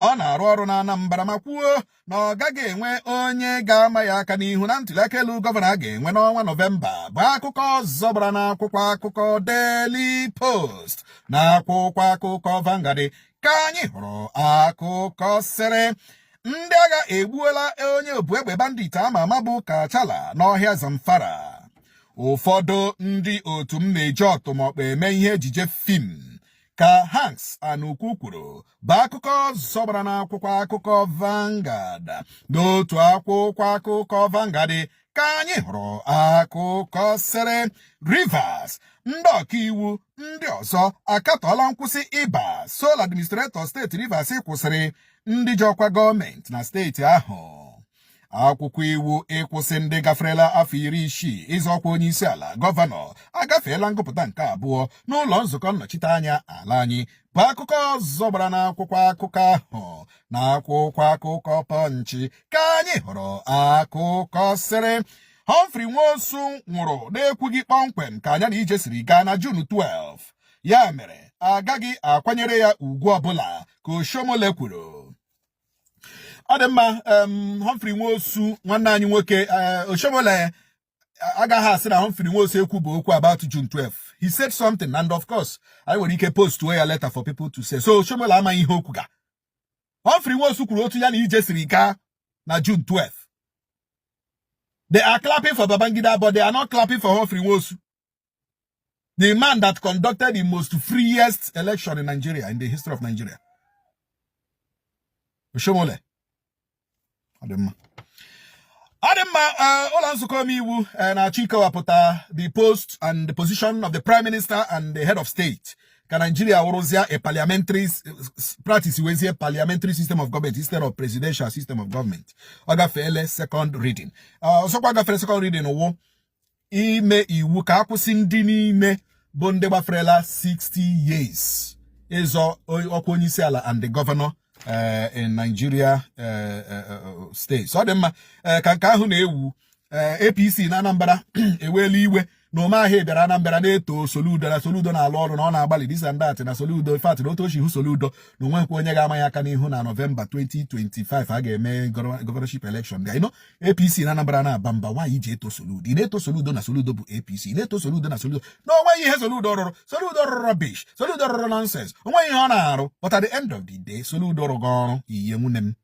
Ọ na-arụ ọrụ na Anambra ma kwuo na ọ gaghị enwe onye ga-ama ya aka n'ihu na ntụliaka elu gọvanọ a ga-enwe n'ọnwa Nọvemba, bụ akụkọ ọzọ gbara n'akwụkwọ akụkọ Daily Post. Na akwụkwọ akụkọ Vanguard ka anyị hụrụ akụkọ sịrị, ndị agha egbuola onye obu egbe bandit ama ama bụ Kachala n'ọhịa Zamfara. Ụfọdụ ndị otu m na-eji ọtụmọkpọ eme ihe ejije fim, ka Hanks Anukwu kwuru, bụ akụkọ ọzọ gbara n'akwụkwọ akụkọ Vanguard. N'otu akwụkwọ akụkọ Vanguard ka anyị hụrụ akụkọ sịrị, Rivers, ndị ọkaiwu ndị ọzọ akatọọla nkwụsị ịba sole administrator steeti Rivers kwụsịrị ndị ji ọkwa gọọmenti na steeti ahụ. Akwụkwọ iwu ịkwụsị ndị gaferela afọ 60 ịzọ ọkwa onye isi ala, gọvanọ agafeela ngụpụta nke abụọ n'ụlọ nzukọ nnọchiteanya ala anyị, bụ akụkọ ọzọ gbara n'akwụkwọ akụkọ ahụ. Na akwụkwọ akụkọ Punch ka anyị hụrụ akụkọ sịrị, Humphrey Nwosu nwụrụ na-ekwughị kpọmkwem ka anya na ije siri gaa na June 12, ya mere agaghị akwanyere ya ugwu ọbụla, ka Oshiomhole kwuru. Ọ dị mma. Humphrey Nwosu, nwanne anyị nwoke, Oshiomhole agaghị asị na Humphrey Nwosu ekwu bụ okwu about June 12. He said something, and of course anyị nwere ike post ya later for people to say. So Oshiomhole amaghị ihe okwu ga. Humphrey Nwosu kwuru otu ya na ije siri gaa na June 12. They are clapping for Babangida, but they are not clapping for Humphrey Nwosu, the man that conducted the most freest election in Nigeria, in the history of Nigeria. Oshiomhole, ọ dị mma, ọ dị mma. Ụlọ nzukọ omeiwu na-achọ ikewapụta the post and the position of the prime minister and the head of state ka Nigeria wụrụzie a parliamentary practice, wezie parliamentary system of government instead of presidential system of government. Ọ gafeele second reading. Ọzọkwa gafere second reading wụ ime iwu ka akwụsị ndị niile bụ ndị gbaferela 60 years ịzọ ọkwa onye isi ala and the governor in Nigeria states. Ọ dị mma. Ka nke ahụ na-ewu, APC na Anambra eweela iwe na Umahi bịara Anambra na-eto Soludo, na Soludo na-alụ ọrụ, na ọ na-agbalị, this and that, na Soludo, in fact, na otu ochi hụ Soludo na onwenkwa onye ga-ama ya aka n'ihu na Nọvemba 2025 a ga-eme governorship election. APC na Anambra na-aba mba, nwaanyị ji eto Soludo, ị na-eto Soludo na Soludo bụ APC, ị na-eto Soludo na Soludo na onweghị ihe Soludo rụrụ. Soludo rụrụ rubbish, Soludo rụrụ nonsense, onweghị ihe ọ na-arụ. But at the end of the day, Soludo rụgo ọrụ ihe nwunye m.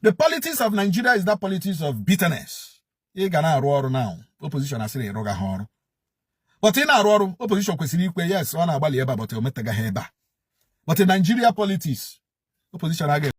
The politics of Nigeria is that politics of bitterness. Ị ga na-arụ ọrụ now, opposition asịrị ịrụga ha ọrụ, but ị na-arụ ọrụ, opposition kwesịrị ikwe, yes, ọ na-agbalị ebe a, but o metagaghị ebe a. But in Nigeria politics, opposition agaghị